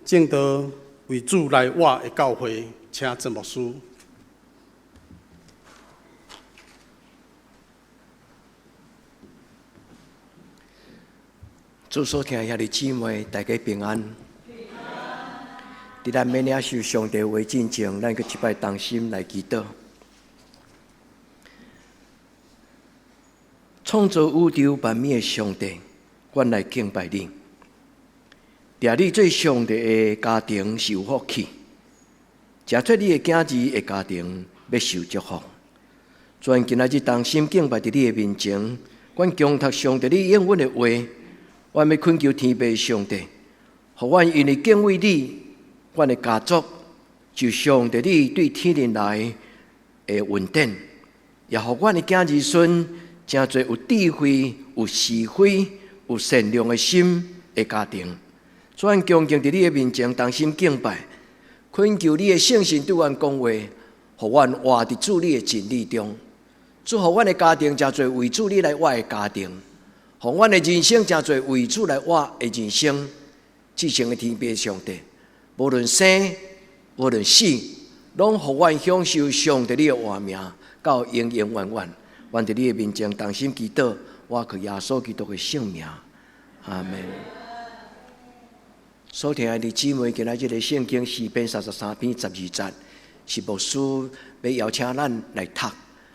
證道為主來活的教會，請鄭牧師。主所疼的兄弟姊妹，大家平安。佇咱欲領受上帝話進前，咱閣一擺同心來祈禱。創造宇宙萬物的上帝，阮來敬拜你。掠你做上帝的家庭是有福氣，成做你的囝兒的家庭欲受祝福。主，阮今仔日同心敬拜佇你的面前，阮強讀上帝你應允的話，阮欲懇求天父上帝，予阮因為敬畏你，阮的家族就上帝你對天靈來的恩典，也予阮的囝兒孫成做有智慧、有是非、有善良的心的家庭。主，阮恭敬佇你的面前同心敬拜，懇求你的聖神對阮講話，予阮活佇主你的真理中。主，予阮的家庭成做為主你來活的家庭，予阮的人生成做為主來活的人生。至聖的天父上帝，無論生，無論死，攏予阮享受上帝你的活命，到永永遠遠。阮佇你的面前同心祈禱，我靠耶穌基督的聖名，阿門。所疼的姊妹，今仔日的聖經詩篇33篇12節，是牧師欲邀請咱來讀。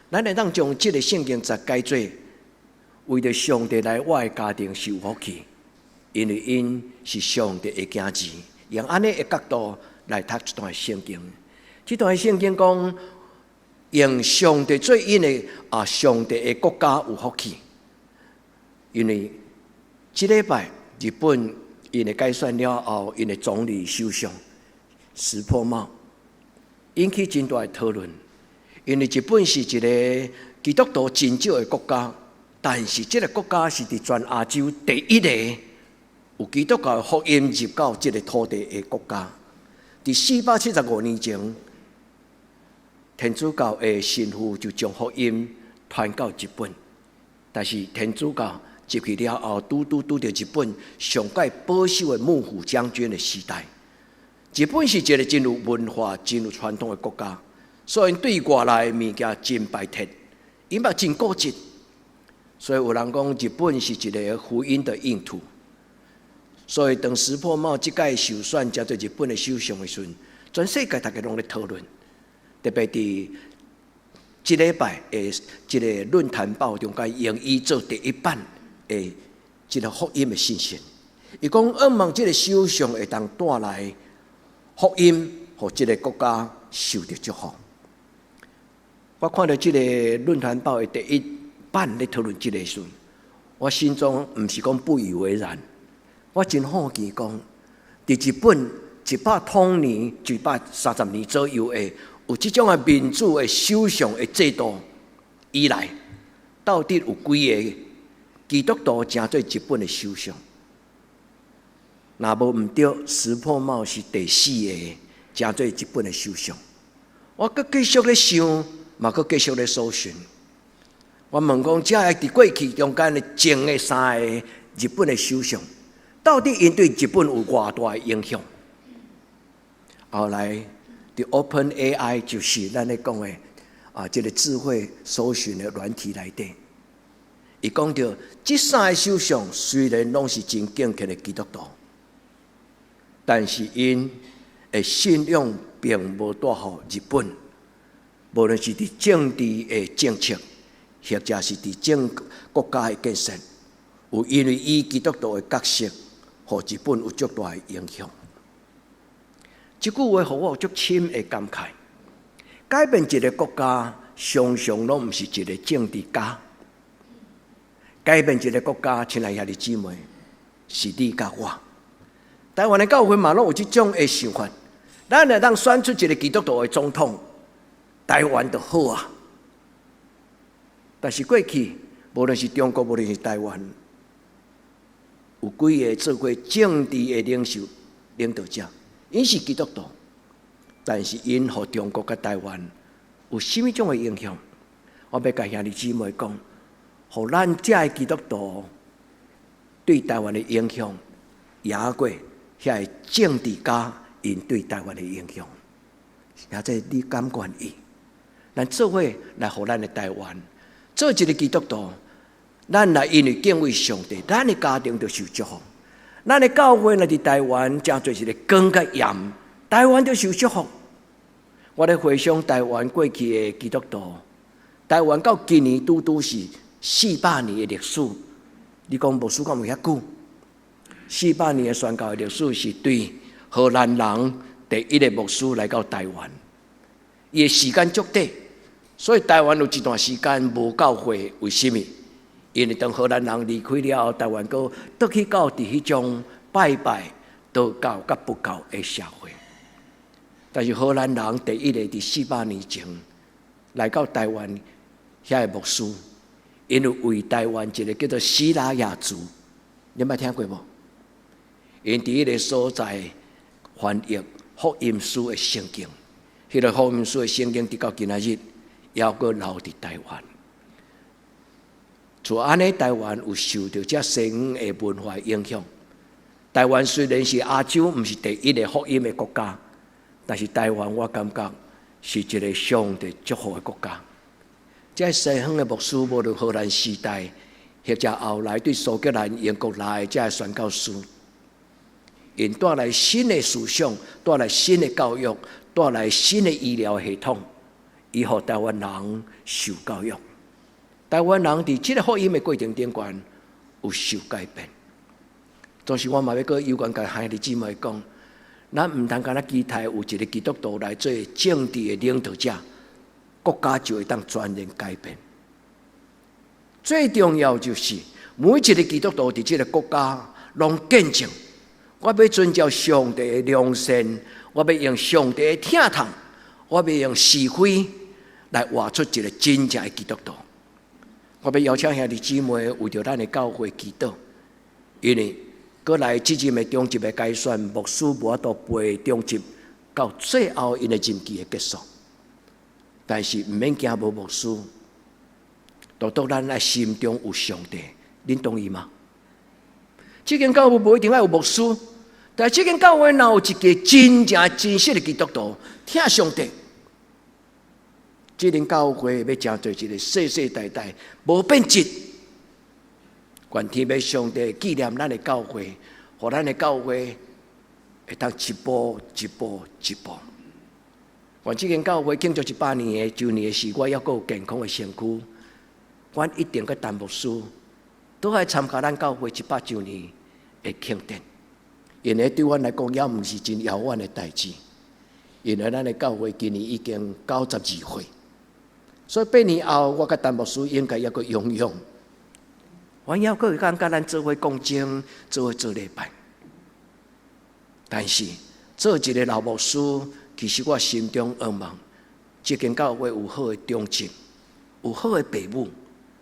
咱會當將這个聖經節解做，為著上帝來活的家庭是有福氣，因為𪜶是上帝的囝兒。用按呢的角度來讀這段聖經。這段聖經講，用上帝做𪜶的啊，上帝的國家有福氣，因為這禮拜日本𪜶的改選了後，𪜶的總理首相石破茂引起真大的討論，因為日本是一个基督徒真少的國家，但是這个國家是佇全亞洲第一个有基督教福音入到這个土地的國家。佇475年前，天主教的神父就將福音傳到日本，但是天主教入去了後，拄拄拄著日本上蓋保守的幕府將軍的時代。日本是一个真有文化、真有傳統的國家，所以對外來的物件真排斥，𪜶嘛真固執。所以有人講日本是一个福音的硬土。所以當石破茂這屆受選成做日本的首相的時陣，全世界大家攏咧討論，特別佇這禮拜的這个論壇報中間，用伊做第一版的這个福音的信息。伊講，向望這个首相會當帶來福音，予這个國家受著祝福。我看著這个論壇報的第一版咧討論這个時陣，我心中毋是講不以為然，我真好奇講，佇日本一百多年、130年左右的有這種的民主的首相的制度以來，到底有幾个基督徒成做日本的首相？若無毋對，石破茂是第四个成做日本的首相。我閣繼續咧想，嘛閣繼續咧搜尋。我問講，這个佇過去中間的前的三個日本的首相，到底𪜶對日本有偌大的影響？後來，佇 Open AI 就是咱咧講的啊，這个智慧搜尋的軟體內底，伊講著這三个首相雖然攏是真敬虔的基督徒，但是𪜶的信仰並無帶予日本，無論是佇政治的政策，或者是佇整國家的建設，有因為伊基督徒的角色，予日本有足大的影響。這句話予我有足深的感慨。改變一个國家，常常攏毋是一个政治家。改變一个國家，親愛兄弟姊妹，是你佮我。台灣的教會嘛，攏有這種的想法。咱會當選出一个基督徒的總統，台灣就好啊。但是過去，無論是中國，無論是台灣，有幾个做過政治的領袖、領導者，𪜶是基督徒，但是𪜶予中國佮台灣有啥物種的影響？我欲共兄弟姊妹講，予咱遮的基督徒對台灣的影響，贏過遐个政治家𪜶對台灣的影響，或者你敢願意？咱做伙來予咱的台灣做一个基督徒，咱來因為敬畏上帝，咱的家庭就受祝福。咱的教會若佇台灣，成做一个光佮鹽，台灣就受祝福。我咧回想台灣過去的基督徒，台灣到今年拄拄是400年的歷史。你講牧師敢有遐久？四百年的宣教的歷史是對荷蘭人第一个牧師來到台灣，伊的時間足短，所以台灣有一段時間無教會。為啥物？因為當荷蘭人離開了後，台灣閣倒去到佇彼種拜拜道教佮佛教的社會。但是荷蘭人第一个佇400年前來到台灣遐个牧師，𪜶有為台灣一个叫做西拉雅族，你捌聽過無？𪜶佇彼个所在翻譯福音書的聖經，彼个福音書的聖經直到今仔日猶閣留佇台灣。就按呢，台灣有受著遮西方的文化影響。台灣雖然是亞洲毋是第一个福音的國家，但是台灣我感覺是一个上帝祝福的國家。這西方的牧師，無論荷蘭時代，或者後來對蘇格蘭、英國來的這宣教師，𪜶帶來新的思想，帶來新的教育，帶來新的醫療系統，伊予台灣人受教育。台灣人佇這个福音的過程頂懸有受改變。總是我嘛欲閣有關共兄弟姊妹講，咱毋通干焦期待有一个基督徒來做政治的領導者，國家就會當全然改變。最重要就是每一个基督徒佇這个國家攏見證，我欲遵照上帝的良善，我欲用上帝的疼痛，我欲用是非來活出一个真正的基督徒。我欲邀請兄弟姊妹為著咱的教會祈禱，因為閣來這任的長執的改選，牧師無法度陪長執到最後𪜶的任期的結束。但是毋免驚無牧師，獨獨咱愛心中有上帝，恁同意嗎？這間教會無一定愛有牧師，但這間教會若有一个真正真實的基督徒，疼上帝，這間教會欲成做一个世世代代無變質。願天父上帝紀念咱的教會，予咱的教會會當一步一步一步。願這間教會慶祝100年的周年的時，我猶閣有健康的身軀，阮一定佮陳牧師都愛參加咱教會100週年的慶典。因為對阮來講，猶毋是真遙遠的代誌。因為咱的教會今年已經92歲，所以8年後，我佮陳牧師應該猶閣擁有。阮猶閣會當佮咱做伙講經，做伙做禮拜。但是做一个老牧師，其實我心中向望，這間教會有好的長執，有好的爸母，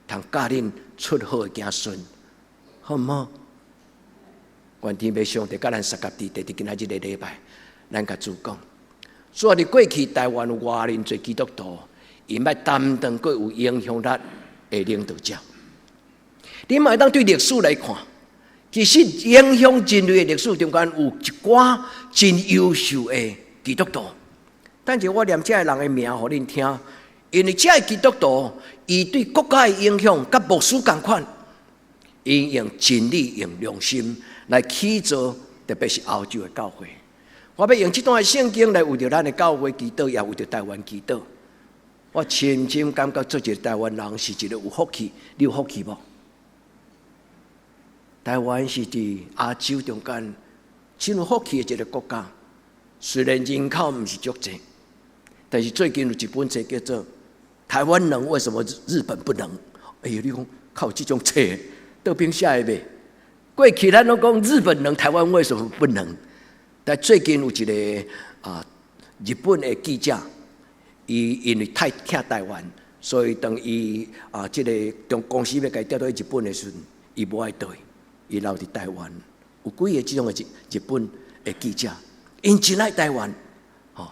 通教恁出好的子孫，好毋好？願天父上帝佮咱相佮佇佇今仔日个禮拜，咱共主講，主啊，佇過去台灣有偌爾濟基督徒，𪜶捌擔當過有影響力的領導者。你嘛會當對歷史來看，其實影響人類的歷史中間有一寡真優秀的基督徒。等下我念這个人的名予恁聽，因為這个基督徒，伊對國家的影響佮牧師仝款，𪜶用真理、用良心來起造，特別是歐洲的教會。我欲用這段聖經來為著咱的教會祈禱，也為著台灣祈禱。我深深感覺做一个台灣人是一个有福氣，你有福氣無？台灣是佇亞洲中間真有福氣的一个國家，雖然人口毋是足濟，但是最近有一本冊叫做《台灣能，為什麼日本不能》？哎喲，你講靠這種冊，倒邊寫的袂？過去咱攏講日本能，台灣為什麼不能？但最近有一个日本的記者，伊因為太疼台灣，所以當伊這个中公司欲共伊調到日本的時陣，伊無愛倒去。伊留佇台灣，有幾个這種的日本的記者，𪜶真愛台灣，吼，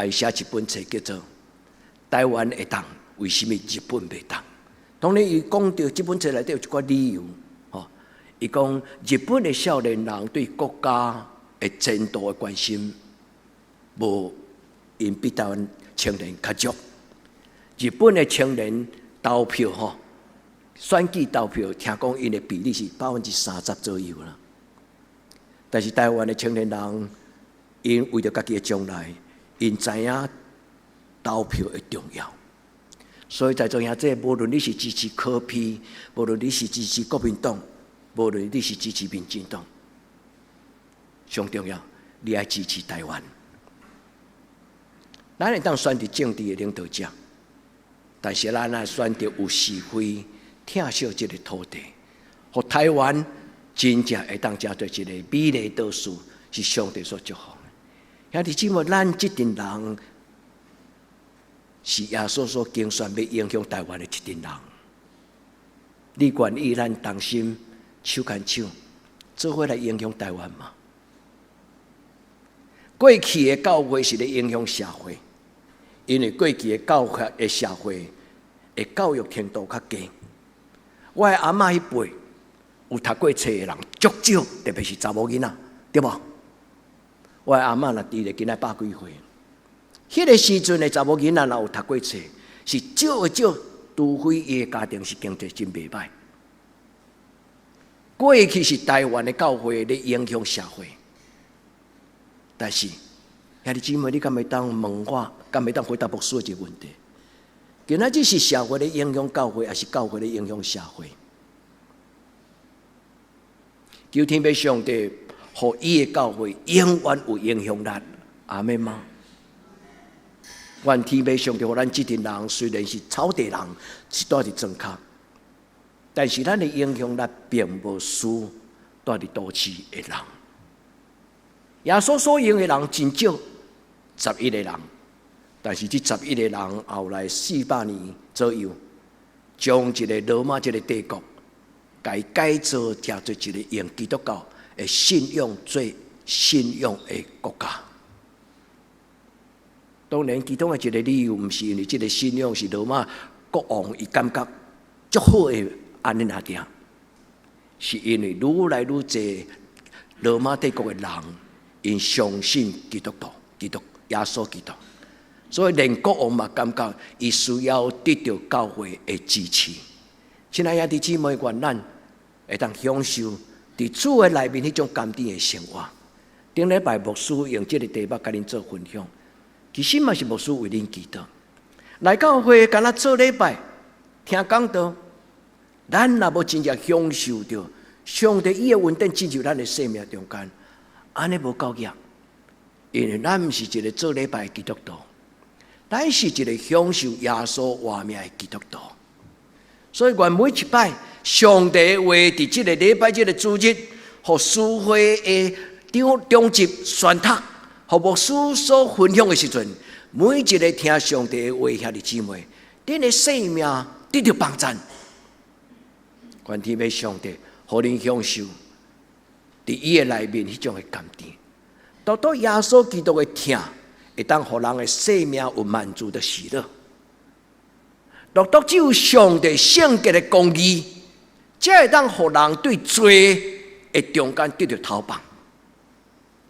伊寫一本冊叫做《台灣會當，為啥物日本袂當》。當然，伊講著這本冊內底有一寡理由，吼，伊講日本的少年人對國家的前途的關心，無𪜶比台灣青年較足。日本的青年投票吼，選舉投票，聽講𪜶的比例是30%左右啦。但是台灣的青年人，𪜶為著家己的將來，𪜶知影投票的重要。所以在座兄弟，無論你是支持柯 P，無論你是支持國民黨，無論你是支持民進黨，上重要，你愛支持台灣。咱會當選擇政治的領導者，但是咱愛選擇有是非、疼惜這个土地，予台灣真正會當成做一个美麗都市，是上帝所祝福的。兄弟姊妹，咱這陣人是耶穌所揀選欲影響台灣的一陣人。你願意咱同心手牽手，做伙來影響台灣嗎？過去的教會是咧影響社會，因為過去的教會的社會的教育程度較低。我的阿嬤彼輩有讀過冊的人足少，特別是查某囡仔，對無？我的阿嬤若佇咧今仔百幾歲，彼个時陣的查某囡仔若有讀過冊，是少的少，除非伊的家庭是經濟真袂䆀。過去是台灣的教會咧影響社會，但是兄弟姊妹，你敢會當問我，敢會當回答牧師這個問題？今仔日是社會咧影響教會，抑是教會咧影響社會？求天父上帝，予伊的教會永遠有影響力，阿們嗎？願天父上帝予咱這陣人，雖然是草地人，是蹛佇莊跤，但是咱的影響力並無輸蹛佇都市的人。耶穌所用的人真少，11個人，但是這十一個人後來400年左右，將一个羅馬這个帝國，共改造成做一个用基督教的信仰做信仰的國家。當然，其中的一个理由，毋是因為這个信仰是羅馬國王伊感覺足好的按呢爾定，是因為愈來愈濟羅馬帝國的人，𪜶相信基督徒、基督耶穌基督，所以連國王嘛感覺伊需要得著教會的支持。親愛兄弟姊妹，願咱會當享受佇主的內面彼種甘甜的生活。頂禮拜牧師用這个題目共恁做分享，其實嘛是牧師為恁祈禱。來教會敢若做禮拜、聽講道，咱若無真正享受著上帝伊的恩典進入咱的生命中間，按呢無夠額。因為咱毋是一个做禮拜的基督徒，咱是一个享受耶穌活命的基督徒。所以，願每一擺上帝話佇這个禮拜這个主日，予司會的長長執宣讀，予牧師所分享的時陣，每一个聽上帝的話兄弟姊妹，恁的生命得著幫贊。願天父上帝，予恁享受佇伊的內面彼種的甘甜。獨獨耶穌基督的疼，會當予人的生命有滿足的喜樂。獨獨只有上帝聖潔的公義，才會當予人對罪的中間得著逃放。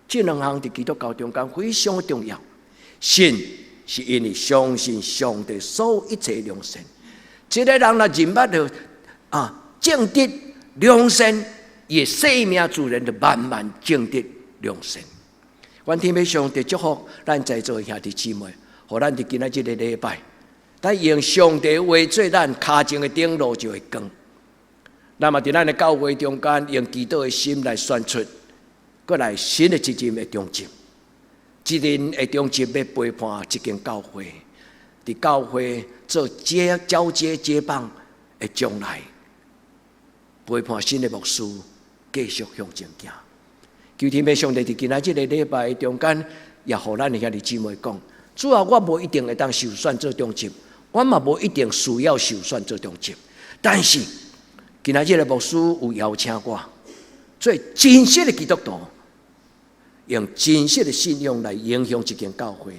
這兩項佇基督教中間非常的重要。信是因為相信上帝所有一切良善。這个人若認捌著啊，正直良善，伊的生命自然就慢慢正直良善。願天父上帝祝福咱在座的兄弟姊妹，予咱佇今仔這个禮拜，咱用上帝話做咱跤前的燈路就會光。咱嘛佇咱的教會中間，用祈禱的心來選出，閣來新的一任的長執。這任的長執欲陪伴這間教會，佇教會做接交接接棒的將來，陪伴新的牧師繼續向前行。求天父上帝佇今仔這个禮拜中間，也予咱的兄弟姊妹講：主啊，我無一定會當受選做長執，我嘛無一定需要受選做長執，但是今仔這个牧師有邀請我做真實的基督徒，用真實的信仰來影響這間教會，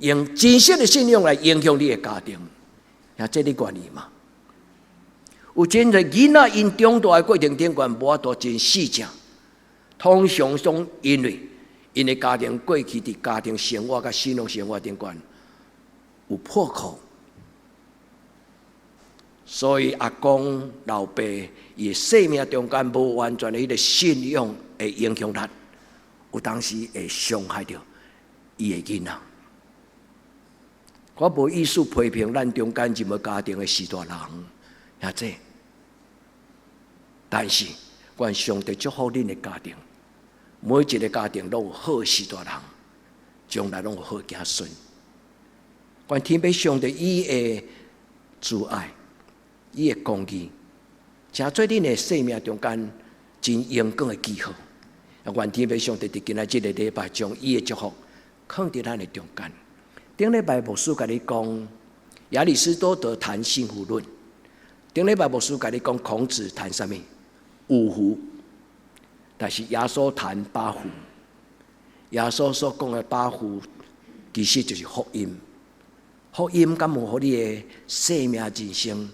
用真實的信仰來影響你的家庭，啊，這你願意嗎？有真濟囡仔𪜶長大的過程頂懸無法度真細正。通常攏因為𪜶的家庭過去佇家庭生活佮信仰生活頂懸有破口，所以阿公老爸伊的生命中間無完全的彼个信仰的影響力，有當時會傷害著伊的囡仔。我無意思批評咱中間任何家庭的序大人，兄弟，但是願上帝祝福恁的家庭，每一个家庭攏有好的序大人，將來攏有好子孫。願天父上帝伊的慈愛，伊的公義，成做恁的生命中間真榮光的記號。願天父上帝佇今仔這个禮拜，將伊的祝福囥佇咱的中間。頂禮拜牧師共你講亞里士多德談幸福論，頂禮拜牧師共你講孔子談啥物？五福，但是耶穌談八福。耶穌所講的八福，其實就是福音。福音敢有予你的生命人生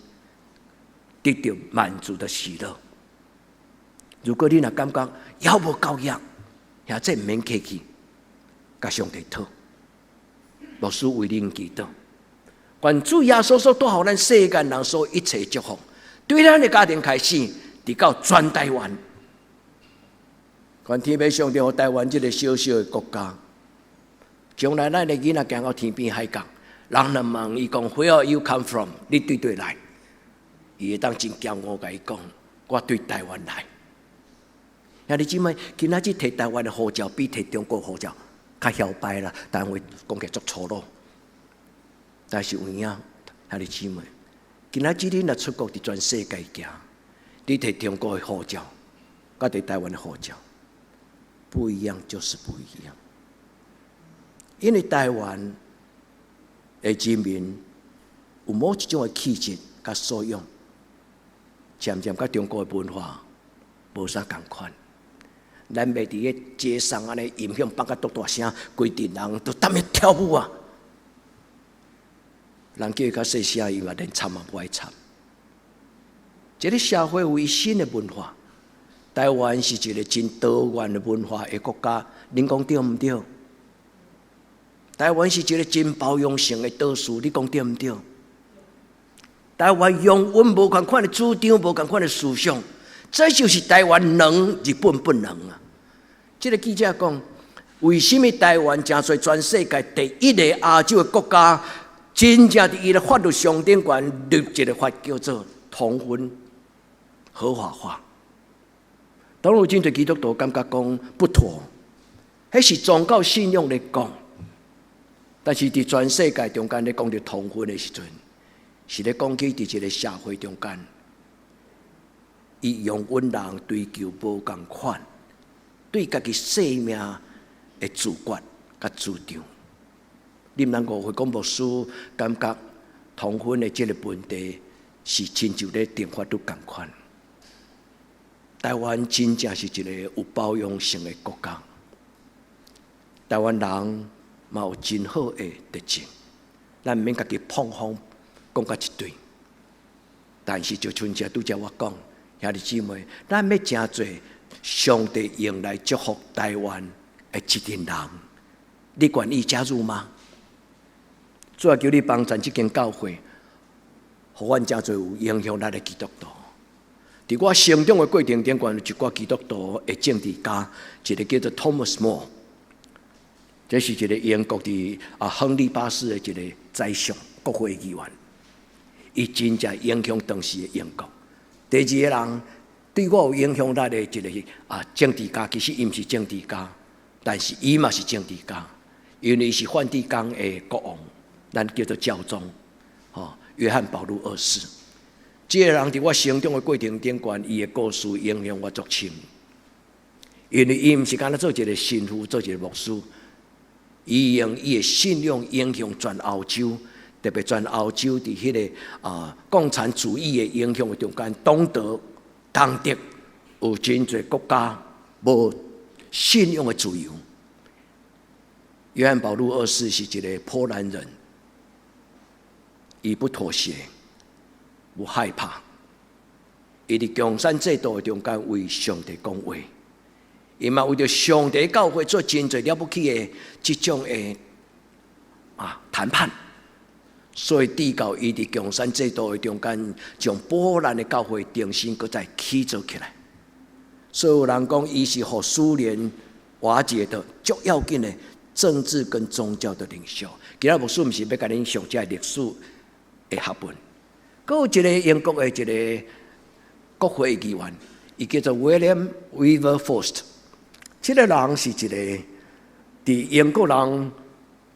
得著滿足的喜樂？如果你若感覺猶無夠額，兄弟毋免客氣，共上帝討。牧師為恁祈禱，願主耶穌所帶予咱世間人所一切祝福，對咱的家庭開始，直到全台灣。願天父上帝予台灣這个小小的國家，將來咱的囡仔行到天邊海角，人若問伊講 Where you come from？你對佗來？伊會當真驕傲共伊講，我對台灣來。兄弟姊妹，今仔日提台灣的護照比提中國護照較囂擺啦，但話講起來足粗魯。但是有影，兄弟姊妹，今仔日你若出國佇全世界行，你提中國的護照，佮提台灣的護照不一樣，就是不一樣。因為台灣的人民有某一種的氣質佮素養，漸漸佮中國的文化無啥仝款。咱袂佇咧街上按呢音響放甲足大聲，規陣人都踮咧跳舞啊！人叫伊較細聲，伊嘛連插嘛無愛插。這个社會有伊新的文化，台灣是一个真多元的文化的國家，恁講對毋對？台灣是一个真包容性的島嶼，你講對毋對？台灣容忍無仝款的主張，無仝款的思想，這就是台灣能，日本不能啊！這个記者講，為啥物台灣成做全世界第一个亞洲的國家，真正佇伊的法律上頂懸立一个法叫做同婚合法化？當然，真濟基督徒感覺講不妥，彼是宗教信仰咧講，但是佇全世界中間咧講著同婚的時陣，是咧講起佇一个社會中間，伊容忍人追求無仝款，對家己生命的自決佮主張。你毋通誤會講牧師感覺同婚的這个問題是親像咧定法律仝款。台灣真正是一个有包容性的國家，台灣人嘛有真好的特質，咱毋免家己膨風講甲一堆。但是就親像拄才我講，兄弟姊妹，咱欲成做上帝用來祝福台灣的一群人，你願意加入嗎？主啊，求你幫贊這間教會，予阮成做有影響力的基督徒。佇我成長的過程頂懸，有一寡基督徒的政治家，一个叫做 Thomas More，這是一个英國佇亨利八世的一个宰相、國會議員，伊真正影響當時的英國。第二个人對我有影響力的一个政治家，其實伊毋是政治家，但是伊嘛是政治家，因為伊是梵蒂岡的國王，咱叫做教宗，吼，約翰保祿二世。這个人佇我成長的過程頂懸，伊的故事影響我足深。因為伊毋是干焦做一个神父，做一个牧師，伊用伊的信仰影響全歐洲，特別全歐洲佇彼个共產主義的影響的中間，東德、東德有真濟國家無信仰的自由。約翰保祿二世是一个波蘭人，伊不妥協，無害怕，伊佇共產制度的中間為上帝講話，伊嘛為著上帝教會做真濟了不起的這種的談判，所以直到伊佇共產制度的中間，將波蘭的教會重新閣再起做起來。所以有人講，伊是予蘇聯瓦解的足要緊的政治跟宗教的領袖。今仔牧師毋是欲共恁上這歷史的學問。閣有一個英國的一個國會議員，伊叫做 William Wilberforce。這個人是一個佇英國人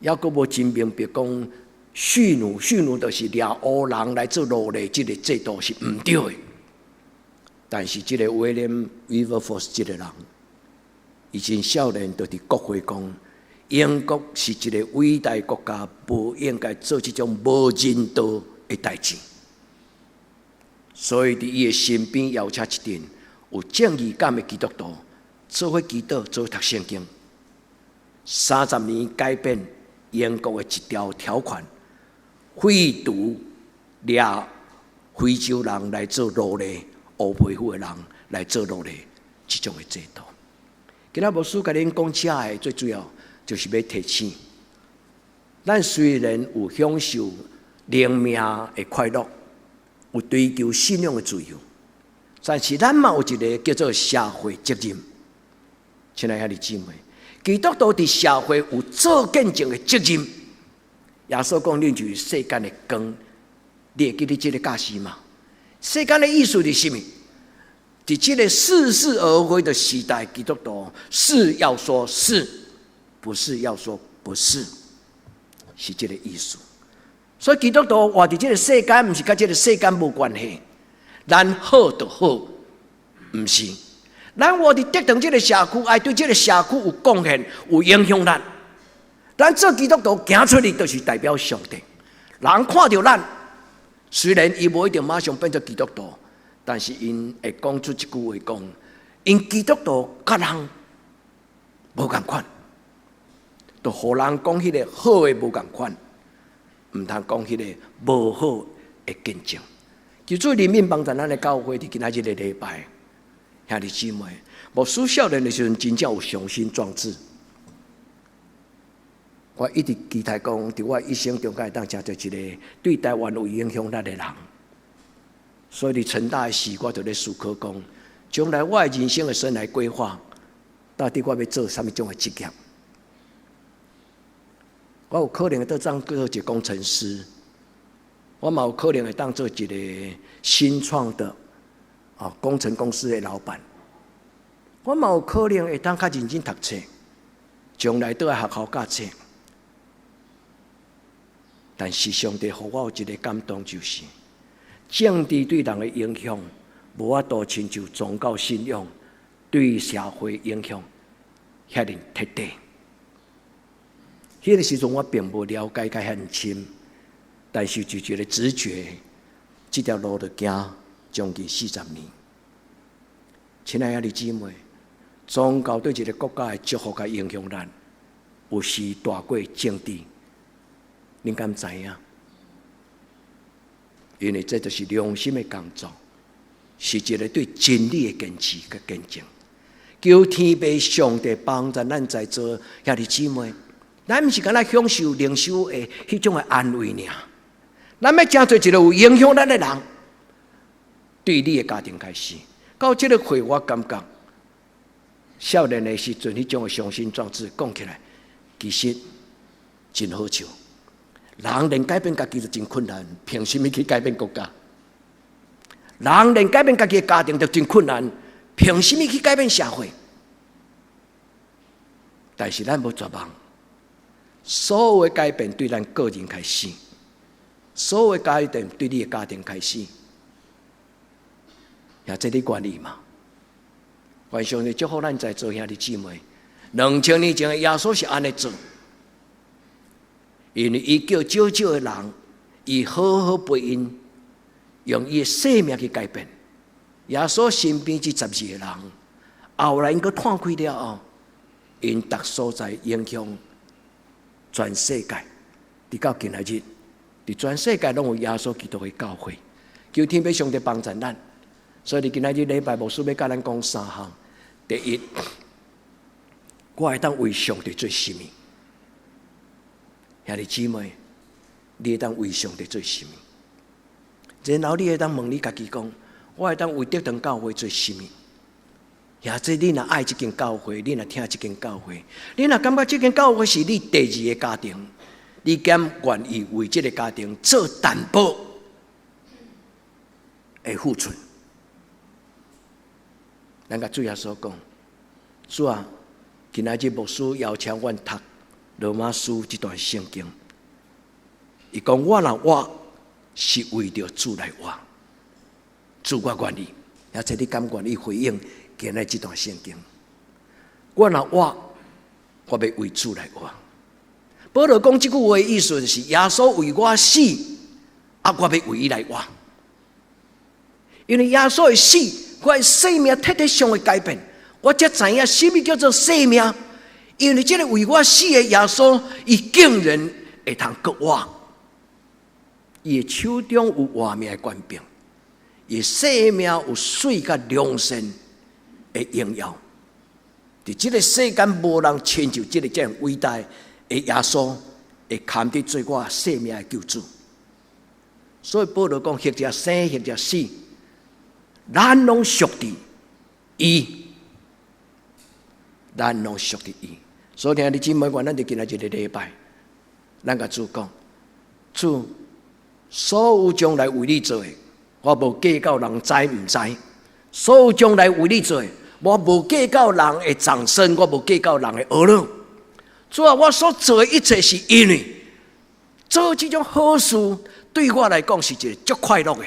猶閣無真明白講蓄奴，蓄奴就是掠烏人來做奴隸，這個制度是毋對的。但是這個 William Wilberforce 這個人，伊真少年就佇國會講，英國是一個偉大國家，無應該做這種無人道的代誌。所以佇伊的身邊邀請一陣有正義感的基督徒，做伙祈禱，做伙讀聖經。30年改變英國的一條條款，廢除掠非洲人來做奴隸、烏皮膚的人來做奴隸這種的制度。今仔牧師共恁講這的最主要就是欲提醒，咱雖然有享受靈命的快樂，有追求信仰的自由，但是咱嘛有一個叫做社會責任。親愛兄弟姊妹，基督徒佇社會有做見證的責任。耶穌講：恁就是世間的光，你會記得這個教示嗎？世間的意思是啥物？佇這個似是而非的時代，基督徒是要說是，不是要說不是，是這個意思。所以基督徒活佇這個世間，毋是佮這個世間無關係。咱好就好，毋是。咱活佇德堂這個社區，愛對這個社區有貢獻、有影響力。咱做基督徒行出去，就是代表上帝。人看著咱，雖然伊無一定馬上變做基督徒，但是𪜶會講出一句話講：𪜶基督徒佮人無仝款，就予人講彼個好的無仝款，毋通講彼個無好的見證。求主憐憫幫助咱的教會，佇今仔日個禮拜，兄弟姊妹，牧師少年的時陣，真正有雄心壯志。我一直期待講，佇我一生中間會當成做一個對台灣有影響力的人。所以佇成大的時，我就咧思考講，將來我的人生的生涯規劃，到底我欲做啥物種的職業？我有可能會當做一個工程師，我嘛有可能會當做一個新創的工程公司的老闆，我嘛有可能會當較認真讀冊，將來倒來學校教冊。但是上帝予我有一個感動，就是政治對人的影響，無法度親像宗教信仰對社會影響遐爾徹底。彼個時陣我並無了解甲遐爾深，但是就一個直覺，這條路就行將近40年。親愛的兄弟姊妹，宗教對一個國家的祝福佮影響力，有時大過政治。恁敢知影？因為這就是良心的工作，是一個對真理的堅持佮見證。求天父上帝幫助咱在座兄弟姊妹，咱毋是干焦享受靈修的彼種的安慰爾，咱欲成做一個有影響力的人，對你的家庭開始。到這個會，我感覺少年的時陣，彼種的雄心壯志講起來，其實真好笑。人連改變家己都真困難，憑啥物去改變國家？人連改變家己的家庭都真困難，憑啥物去改變社會？但是咱無絕望，所有的改變對咱個人開始，所有的改變對你的家庭開始。也這你願意嗎？願上帝祝福咱在座兄弟姊妹。2000年前的耶穌是按呢做，因為伊叫少少的人，伊好好陪𪜶，用伊的生命去改變。耶穌身邊這12個人，後來𪜶閣散開了後，𪜶逐所在影響全世界，直到今仔日，佇全世界攏有耶穌基督的教會。求天父上帝幫助咱。所以，今仔日禮拜牧師欲佮咱講三項。第一，我會當為上帝做啥物？兄弟姊妹，你會當為上帝做啥物？然後你會當問你家己講：我會當為德堂教會做啥物？或者你若愛這間教會，你若疼這間教會，你若感覺這間教會是你第二個家庭，你敢願意為這個家庭做淡薄的付出？咱共主耶穌講：主啊，今仔日牧師邀請阮讀羅馬書這段聖經，伊講我若活是為著主來活，主我願意，或者你敢願意回應今仔這段聖經？我若活，我欲為主來活。保羅講這句話的意思就是耶穌為我死，啊，我欲為伊來活。因為耶穌的死，我的生命徹底上的改變，我才知影啥物叫做生命。因為這个為我死的耶穌，伊竟然會通閣活。伊的手中有活命的權柄，伊的生命有死佮良善的榮耀。佇這个世間無人親像這个這樣偉大的耶穌，會堪得做我生命的救主。所以保羅講，或者生，或者死，咱攏屬佇伊，咱攏屬佇伊。所以兄弟姊妹，願咱佇今仔這个禮拜，咱共主講，主，所有將來為你做的，我無計較人知毋知；所有將來為你做的，我無計較人的掌聲，我無計較人的呵咾。主啊，我所做的一切是因為做這種好事，對我來講是一個足快樂的。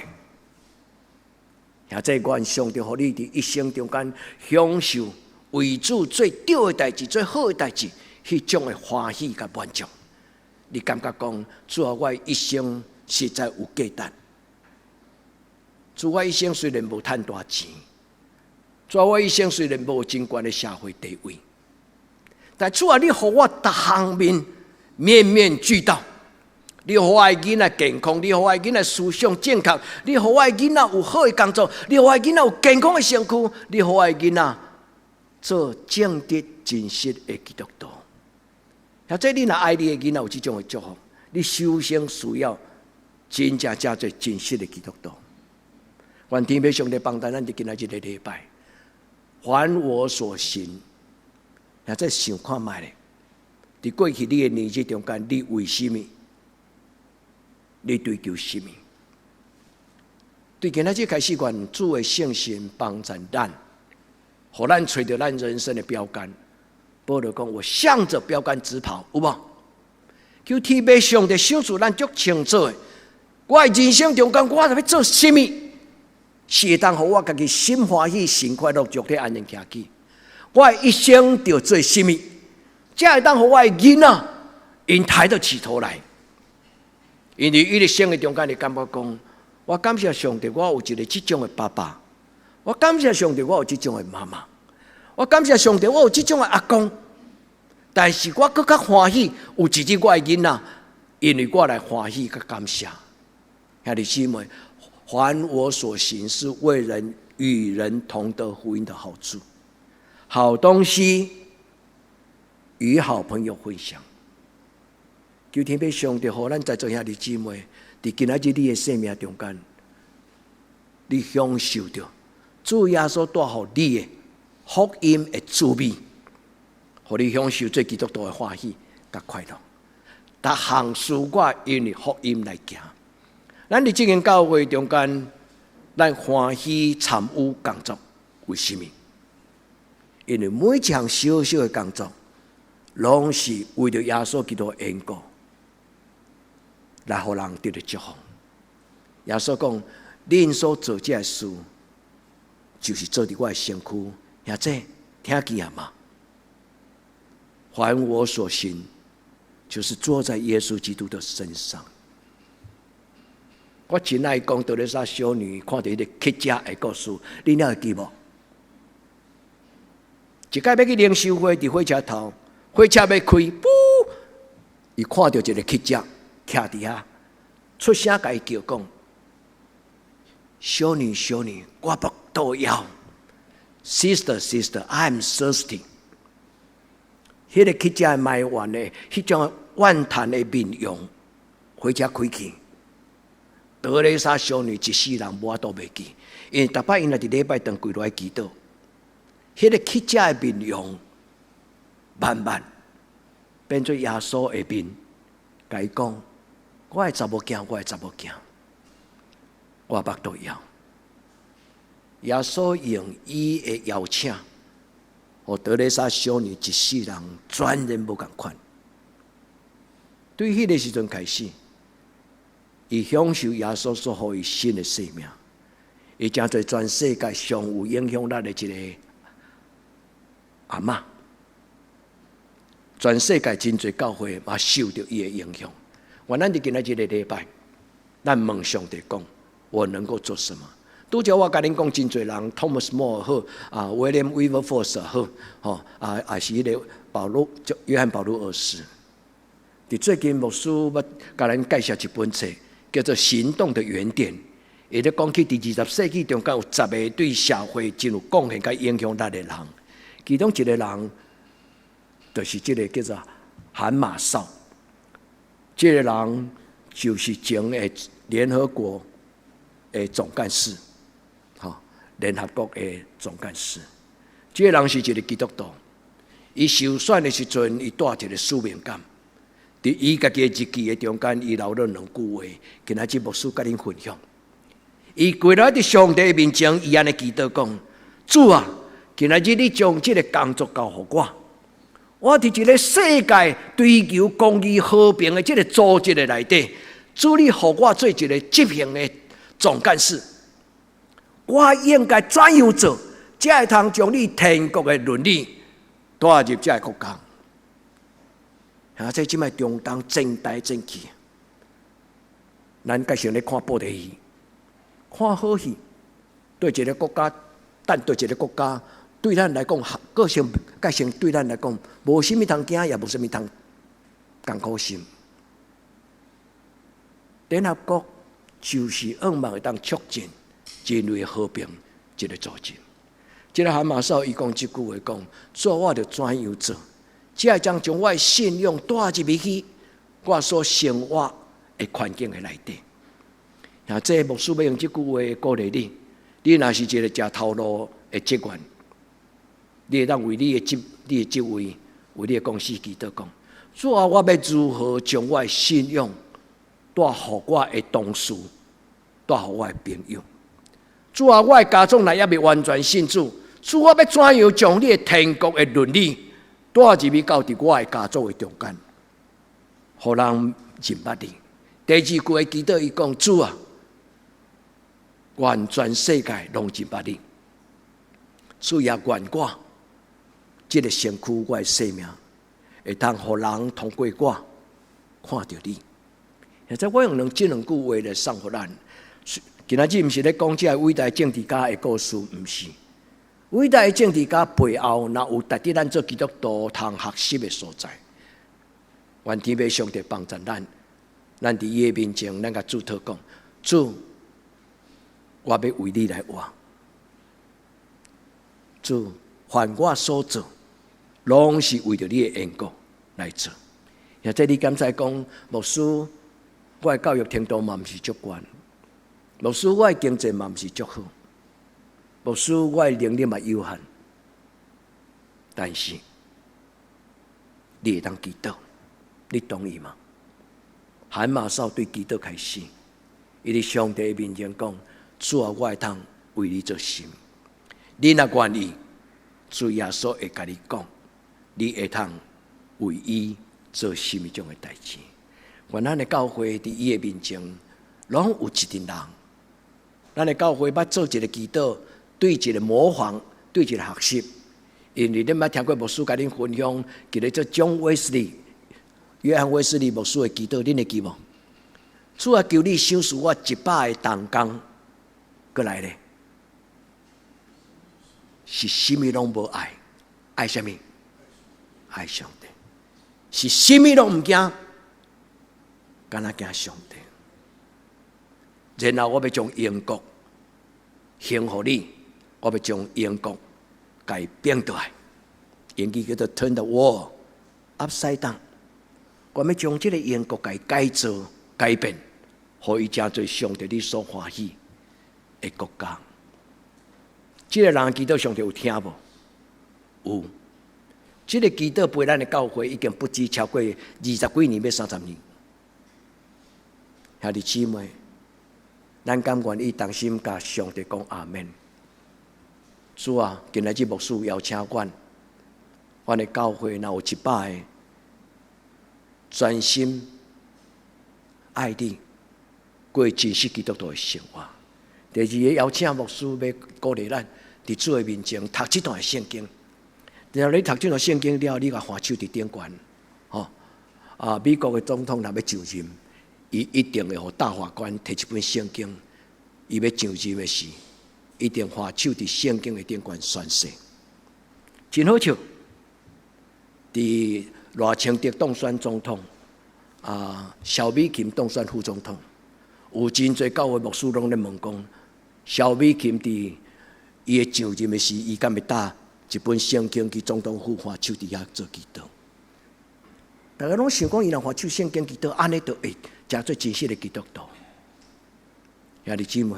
或者願上帝予你佇一生中間享受為主做對的代誌、做好的代誌，彼種的歡喜佮滿足。你感覺講，主啊，我一生實在有價值。主，我一生雖然無趁大錢，主啊，我一生雖然無真懸的社會地位，但主啊，你予我逐項面面面俱到。你予我的囡仔健康，你予我的囡仔思想正確，你予我的囡仔有好的工作，你予我的囡仔有健康的身軀，你予我的囡仔做正直真實的基督徒。或者你若愛你的囡仔有這種的祝福，你首先需要真正成做真實的基督徒。願天父上帝幫助咱佇今仔這个禮拜，凡我所行，或者想看覓咧？佇過去你的年日中間，你為啥物？你追求啥物？對今仔日開始，願主的聖神幫助咱，予咱揣著咱人生的標杆。保羅講：我向着標杆直跑，有無？求天父上帝賞賜咱足清楚的，我的人生中間，我欲做啥物？是會當予我家己心歡喜、心快樂、肉體安然徛起。我的一生著做啥物？才會當予我的囡仔𪜶抬得起頭來。因為伊的生的中間，你感覺講，我感謝上帝，我有一個這種的爸爸；我感謝上帝，我有這種的媽媽；我感謝上帝，我有這種的阿公。但是我閣較歡喜，有一日我的囡仔，因為我來歡喜佮感謝。兄弟姊妹，凡我所行，是為人與人同得福音的好處，好東西與好朋友分享。求天父上帝，予咱在座兄弟姊妹，佇今仔日你的生命中間，你享受著主耶穌帶予你的福音的滋味，予你享受做基督徒的歡喜佮快樂。逐項事我因為福音來行。咱佇這間教會中間，咱歡喜參與工作，為啥物？因為每一項小小的工作，攏是為著耶穌基督的緣故，來予人得著祝福。耶穌講：恁所做這个事，就是做佇我的身軀。兄弟，聽見了嗎？凡我所行，就是做在耶穌基督的身上。我真愛講德肋撒修女看著彼个乞食的故事，恁還會記無？一擺欲去靈修會，佇火車頭，火車欲開，噗！伊看著一个乞食徛佇遐，出聲共伊叫講：修女，修女，我腹肚枵。Sister, sister, I'm thirsty。彼个乞食埋怨的，彼種怨嘆的面容，火車開去，德蕾莎修女一世人無法度袂記，因為逐擺𪜶若佇禮拜堂跪落來祈禱，彼個乞食的面容慢慢變做耶穌的面，共伊講：我的查某囝，我的查某囝，我腹肚枵。耶穌用伊的邀請，予德蕾莎修女一世人全然無仝款。對彼个時陣開始，伊享受耶穌所予伊新的生命，伊成做全世界上有影響力的一个阿嬤。全世界真濟教會嘛受著伊的影響。願咱佇今仔這個禮拜，咱問上帝講：我能夠做什麼？拄才我共恁講，真濟人，Thomas More 好，啊，William Wilberforce 好，吼，啊，也是彼个保祿，約翰保祿二世。佇最近牧師欲共咱介紹一本冊，叫做《行動的原點》。伊咧講起佇20世紀中間有10個對社會真有貢獻佮影響力的人，其中一個人就是這个叫做韓馬紹。這个人就是前的聯合國的總幹事，吼，聯合國的總幹事。這个人是一个基督徒，伊受選的時陣，伊帶一个使命感。佇伊家己的日記的中間，伊留了兩句話，今仔日牧師共恁分享。伊跪落佇上帝面前，伊按呢祈禱講：主啊，今仔日你將這个工作交予我，我佇這个世界追求公義和平的這个組織的內底，主你予我做一个執行的總幹事，我應該怎樣做，才會通將你天國的倫理帶入這个國家？啊！這這擺中東戰來戰去，咱較先咧看布袋戲，看好戲，對一个國家，但對一个國家，對咱來講，個性個性對咱來講，無啥物通驚，也無啥物通艱苦心。聯合國就是向望會當促進人類和平這个組織。這个韓馬紹伊講這句話講：做我著怎樣做？才會將將我的信仰帶入去我所生活的環境的內底。啊，這牧師欲用這句話鼓勵你。你若是一个食頭路的職員，你會當為你的職位、為你的公司祈禱講：主啊，我欲如何將我的信仰帶予我的同事、帶予我的朋友？主啊，我的家長若猶未完全信主，主我欲怎樣將你的天國的倫理帶入去到佇我的家族的中間，予人認捌你？第二句的祈禱，伊講：主啊，願全世界攏認捌你，主也願我這个身軀，我的生命，會當予人通過我看著你。現在我用這兩句話來送予咱。今仔日毋是咧講這个偉大政治家的故事，毋是。偉大的政治家背後，若有值得咱做基督徒通學習的所在，願天父上帝幫助咱。咱佇伊的面前，咱共主禱講：主，我欲為你來活。主，凡我所做，攏是為著你的緣故來做。或者你敢知講，牧師，我的教育程度嘛毋是足懸，牧師，我的經濟嘛毋是足好，牧師，我的能力嘛有限，但是你會當祈禱，你同意嗎？韓馬紹對祈禱開始，伊佇上帝面前講：主啊，我會通為你做甚物？你若願意，主耶穌會共你講，你會通為伊做甚物種的代誌。願咱的教會佇伊的面前，攏有一群人。咱的教會捌做一个祈禱，對一个模仿，對一个學習。因為恁捌聽過牧師共恁分享，一个做 John Wesley、約翰衛斯理牧師的祈禱，恁會記無？主啊，求你賞賜我100個同工，閣來咧，是啥物攏無愛，愛啥物？愛上帝。是啥物攏毋驚，干焦驚上帝。然後我欲將英國還予你，我欲將英國共伊變倒來，英語叫做 Turn the world Upside down，我欲將這个英國共伊改造、改變，予伊成做上帝你所歡喜的國家。這个人祈禱上帝有聽無？有。這个祈禱陪咱的教會已經不止超過二十幾年，欲30年。兄弟姊妹，咱敢願意同心共上帝講阿們？主啊，今仔日牧師邀請阮，阮的教會若有100個專心愛你，過真實基督徒的生活。第二个邀請牧師欲鼓勵咱，佇主的面前讀這段聖經。然後你讀這段聖經了，你共橫手佇頂懸，吼啊！美國的總統若欲就任，伊一定會予大法官提一本聖經，伊欲上任的時，一定橫手佇聖經的頂懸宣誓。真好笑，佇賴清德當選總統，啊，蕭美琴當選副總統，有真濟教會牧師攏咧問講，蕭美琴佇伊的上任的時，伊敢會帶一本聖經去總統府橫手佇遐做祈禱？大家攏想講，伊若橫手聖經祈禱，按呢就會成做真實的基督徒。兄弟姊妹，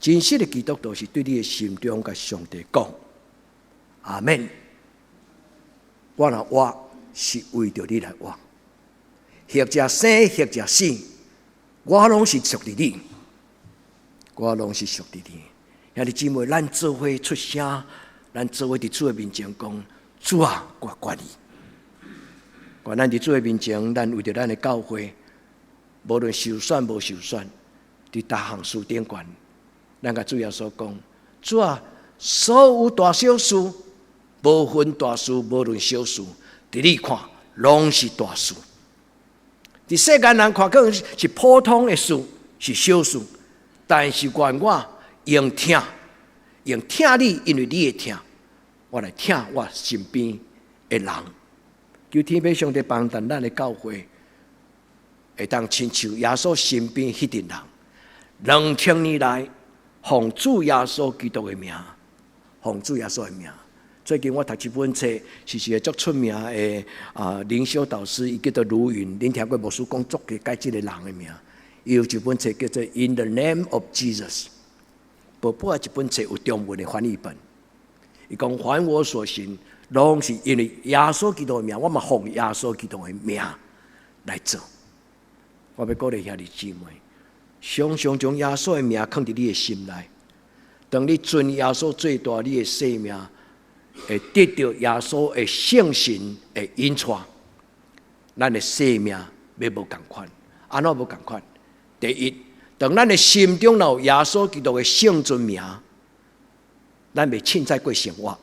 真實的基督徒是對你的心中共上帝講：阿們。我若活是為著你來活，或者生或者死，我攏是屬佇你，我攏是屬佇你。兄弟姊妹，咱做伙出聲，咱做伙佇主的面前講：主啊，我願意。願咱佇主的面前，咱為著咱的教會，無論受選無受選，佇逐項事頂懸，咱共主耶穌講：主啊，所有大小事，無分大事，無論小事，佇你看，攏是大事。佇世間人看，可能是普通的事，是小事，但是願我用疼，用疼你，因為你的疼，我來疼我身邊的人。求天父上帝幫助咱的教會，會當親像耶穌身邊彼陣人，2000年來，奉主耶穌基督的名，奉主耶穌的名。最近我讀一本冊，是一个足出名的啊靈修導師，伊叫做盧雲。恁聽過牧師講足濟解這个人的名。伊有一本冊叫做《In the Name of Jesus》，報報仔一本冊有中文的翻譯本。伊講凡我所行，攏是因為耶穌基督的名，我嘛奉耶穌基督的名來做。我欲鼓勵兄弟姊妹，常常將耶穌的名囥佇你的心內。當你尊耶穌做大，你的生命會得著耶穌的聖神的引帶，咱的生命欲無仝款。按怎無仝款？第一，當咱的心中有耶穌基督的聖尊名，咱袂凊彩過生活。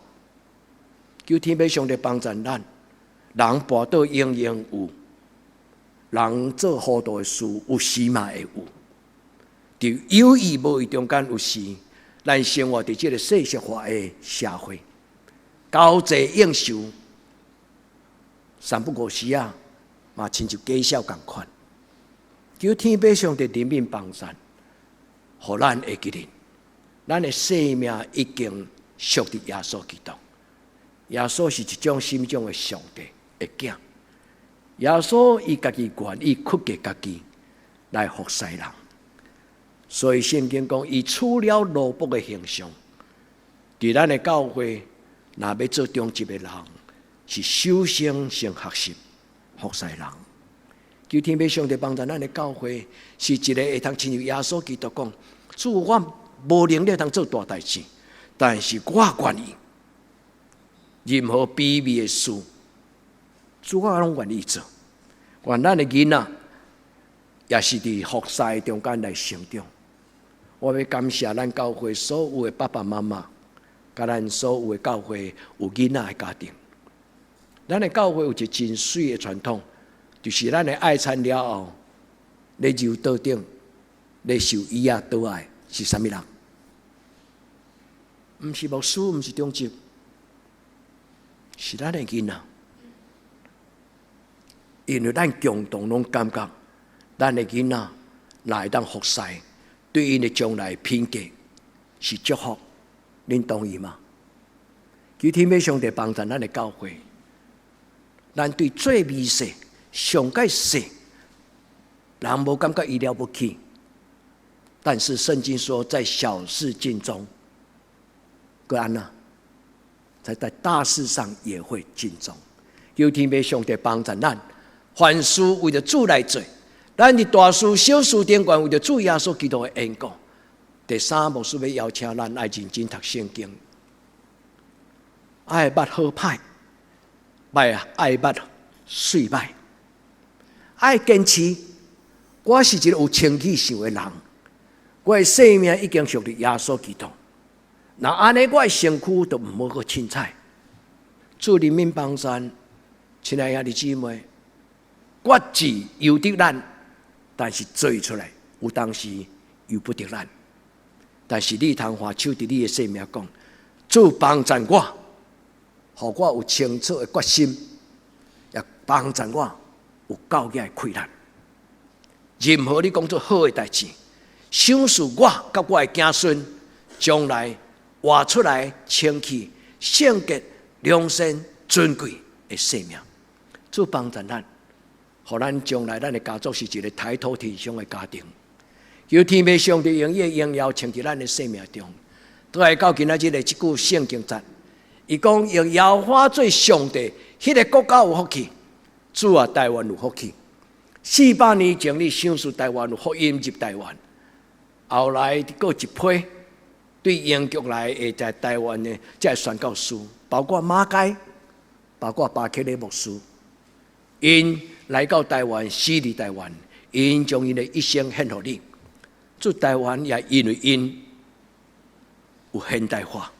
求天父上帝幫助咱，人跋倒永遠有，人做糊塗的事有時嘛會有。佇有意無意中間有時，咱生活佇這个世俗化的社會，交際應酬，三不五時啊，嘛親像假笑仝款。求天父上帝憐憫幫助，予咱會記得，咱的生命已經屬佇耶穌基督。耶穌是一種什麼種的上帝的囝？耶穌伊家己願意屈過家己來服侍人，所以聖經講，伊取了奴僕的形象。佇咱的教會，若欲做長執的人，是首先先學習服侍人。求天父上帝幫助咱的教會，是一个會通親像耶穌基督講：主，我無能力通做大代誌，但是我願意。任何卑微的事，主我攏願意做。願咱的囡仔，也是佇服侍中間來成長。我欲感謝咱教會所有的爸爸媽媽，佮咱所有的教會有囡仔的家庭。咱的教會有一个真媠的傳統，就是咱的愛餐了後，咧柔桌頂咧收椅仔桌仔的是啥物人？毋是牧師，毋是長執，是咱的囡仔。因為咱共同攏感覺，咱的囡仔若會當服侍，對𪜶的將來品格是祝福。恁同意嗎？求天父上帝幫助咱的教會，咱對最微細、上蓋細，人無感覺伊了不起，但是聖經說，在小事盡忠，閣按怎？在大事上也會盡忠。求天父上帝幫助咱，凡事為著主來做，咱佇大事小事頂懸為著主耶穌基督的緣故。第三，牧師欲邀請咱愛認真讀聖經，愛捌好歹，愛愛捌媠歹，愛堅持。我是一個有清氣想的人，我的生命已經屬於耶穌基督。若按呢，我的身軀就毋好閣凊彩。主憐憫幫助，親愛兄弟姊妹，決志由得咱，但是做出來有當時由不得咱。但是你通還手佇你的生命講，主幫助我，予我有清楚的決心，也幫助我有夠額的氣力。任何你講做好的代誌，賞賜我佮我的子孫，將來活出來清氣、聖潔、良善、尊貴的生命。主幫助咱，予咱將來咱的家族是一個抬頭挺胸的家庭。求天父上帝用伊的榮耀穿佇咱的生命中。倒來到今仔日的這句聖經節，伊講用耶和華做上帝，彼個國家有福氣，主啊，台灣有福氣。400年前你賞賜台灣有福音入台灣，後來閣一批對英國來的在台灣的這个宣教師，包括馬偕，包括巴克禮牧師，𪜶來到台灣，死佇台灣，𪜶將𪜶的一生獻予你。主，台灣也因為𪜶有現代化，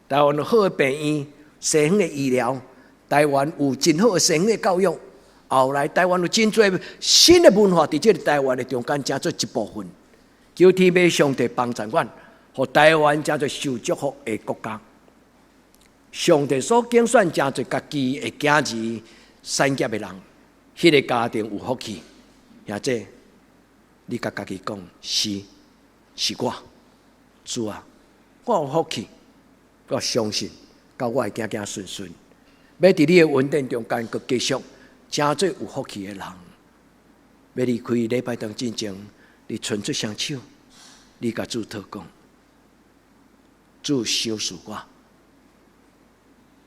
台灣有好的病院、西方的醫療，台灣有真好的西方的教育。後來台灣有真濟新的文化，佇這个台灣的中間，成做一部分。求天父上帝幫助阮，予台灣成做受祝福的國家。上帝所揀選成做家己的囝兒、產業的人，彼個家庭有福氣。或者你共家己講，是，是我，主啊，我有福氣，我相信，佮我的子子孫孫，欲佇你的恩典中間，閣繼續成做有福氣的人。欲離開禮拜堂進前，你伸出雙手，你共主禱告，主賞賜我，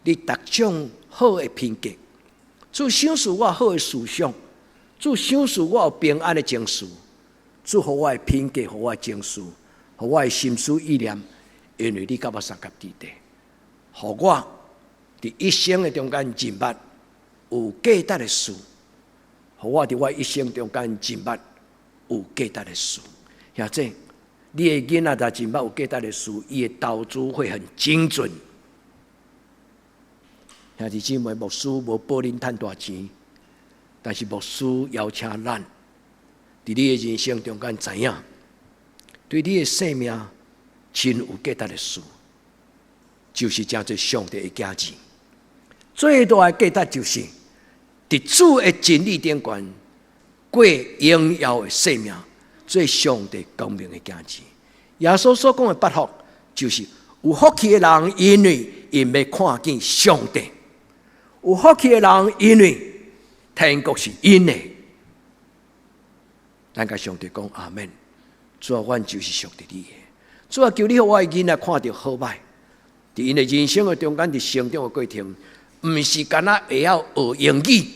你逐種好的品格，主賞賜我好的思想，主賞賜我有平安的情緒，主予我的品格，予我的情緒，予我的心思意念，因為你佮我相佮佇底，予我佇一生的中間認捌有價值的事，予我佇我一生中間認捌有價值的事。或者你的囡仔若認捌有價值的事，伊的投資會很精準。兄弟姊妹，牧師無保恁趁大錢，但是牧師邀請咱，佇你的人生中間知影，對你的生命真有價值的事，就是成做上帝的囝兒。最大的價值就是，佇主的真理頂懸過榮耀的生命，做上帝光明的囝兒。耶穌所講的八福，就是有福氣的人，因為𪜶欲看見上帝；有福氣的人，因為天國是𪜶的。咱共上帝講阿們。主啊，阮就是屬佇你的。主啊，求你予我的囡仔看著好歹，佇𪜶的人生的中間，佇成長的過程，毋是干焦會曉學英語，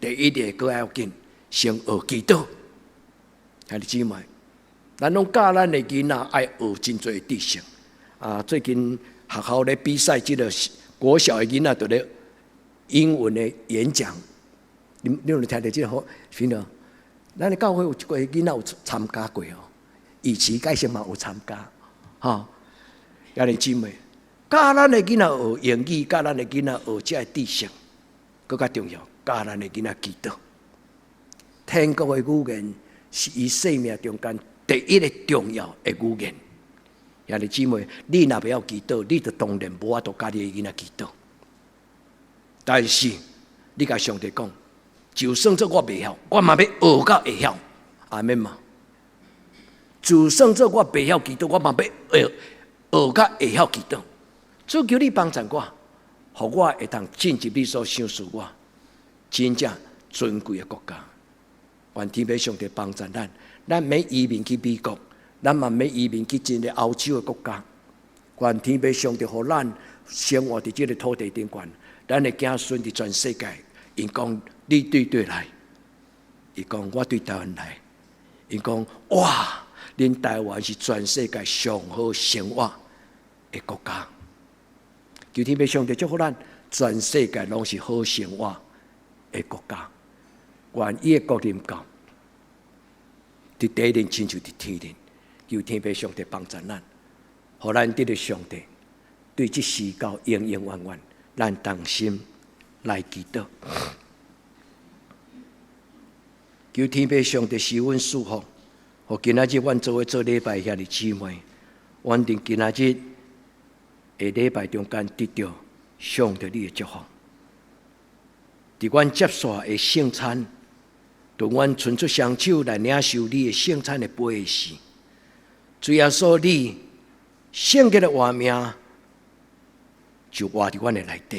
第一个閣要緊，先學祈禱。兄弟姊妹，咱攏教咱的囡仔愛學真濟知識。啊，最近學校咧比賽，這个國小的囡仔佇咧英文的演講，你有聽著這个好？聽著？咱的教會有一個囡仔有參加過哦，以前改成嘛有參加，吼。兄弟姊妹，教咱的囡仔學英語，教咱的囡仔學這个知識，閣較重要，教咱的囡仔祈禱。天國的語言是伊生命中間第一个重要的語言。兄弟姊妹，你若袂曉祈禱，你就當然無法度教你的囡仔祈禱。但是你共上帝講，就算做我袂曉，我嘛欲學到會曉，阿們嘛。就算做我袂曉祈禱，我嘛欲學學到會曉祈禱。主求你幫助我，予我會當進入你所賞賜我真正尊貴的國家。願天父上帝幫助咱，咱免移民去美國，咱嘛免移民去真濟歐洲的國家。願天父上帝予咱生活佇這个土地頂懸，咱的子孫佇全世界，𪜶講你對佗來，伊講我對台灣來，𪜶講哇，恁台灣是全世界上好生活的國家。求天父上帝祝福咱，全世界攏是好生活的國家。願伊的國臨到，佇地頂親像佇天頂。求天父上帝幫助咱，予咱得著上帝對這時到永永遠遠，咱同心來祈禱。求天父上帝賜阮賜福，予今仔日阮做伙做禮拜兄弟姊妹，阮佇今仔日的禮拜中間得著上帝你的祝福。佇阮接續的聖餐，當阮伸出雙手來領受你的聖餐的杯時，主耶穌你聖潔的活命就活佇阮的內底，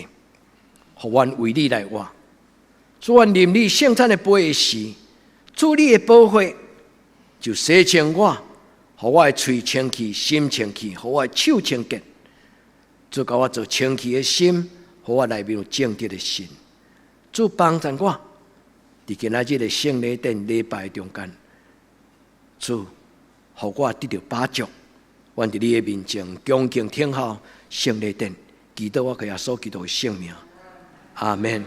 予阮為你來活。主，阮啉你聖餐的杯的時，主你的寶血就洗清我，予我的喙清氣，心清氣，予我的手清潔。主共我做清氣的心，予我內面有正直的心。主幫助我，佇今仔日的聖禮典禮拜中間，主，予我得著飽足。阮佇你的面前恭敬聽候聖禮典，祈禱我靠耶穌基督的聖名，阿門。